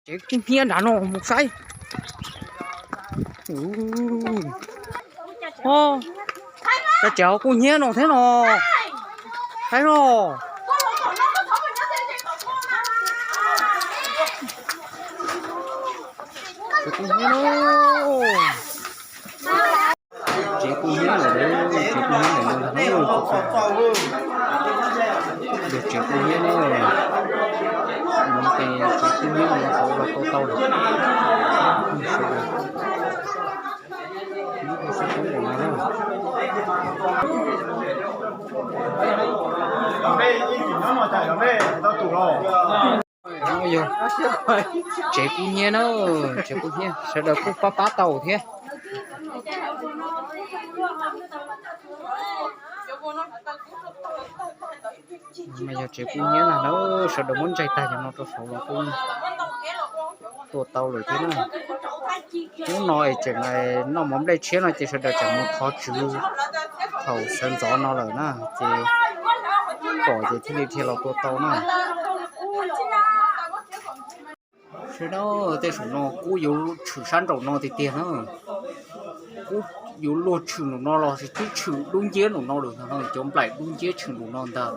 Tsev kub hnyiab nram no mus saib. Ua cas tsev kub hnyiab no thiab no. Saib no. Tsev kub hnyiab no. Tsev kub hnyiab lawm, tsev kub hnyiab lawm no ntag. Yog tsev kub hnyiab no, tsev kub hnyiab no tau los tua tau lawm. Yog tsev kub hnyiab na, tsev kub hnyiab sawv daws kuj pab pab tau thiab. Mas yog tsev kub hnyiab ntag na, sawv daws muab ntsaig tag cov no rau saud los kuj tua tau lawm thiab na. Hnub no es tseem noj mov nplej tshiab no ces sawv daws tseem mus thov tswv thaum sawv ntxov no lawm na, ces pom ces thiaj li dhia los tua tau na. Sawv daws, tej saum no kub yuav tshwm sab nraum no tiag tiag na. Kub yuav luag tshwm nraum no los sis twb tshwm dub nciab nraum no lawm ntag, cov nplaim dub nciab tshwm nraum no ntag,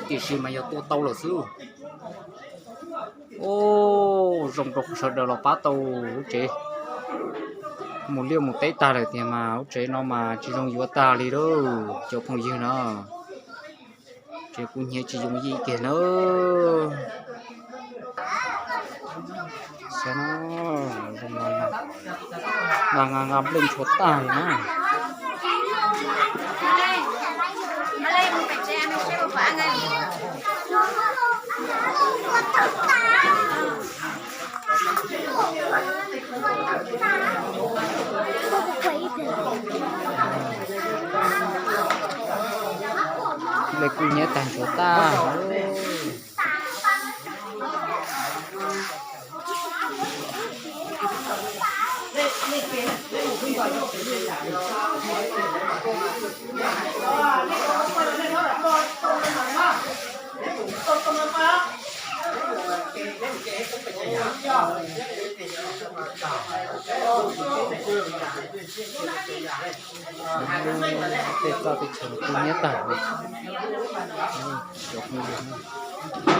tiam sis mas yog tua tau lawm xwb. Zoo rau sawv daws los pab tau lub tsev. Mus liaj mus teb tag lawm tiag mas lub tsev no mas tsis zoo yuav tag li lauj cov phooj ywg na. Tsev kub hnyiab tsis yooj yim kiag na. Saib no, nqa nqa nplej ntshuav tag li na. Tsev kub hnyiab tag ntshuav tag. Tej txoj tej chaw kub hnyiab tag li. Cov phooj ywg,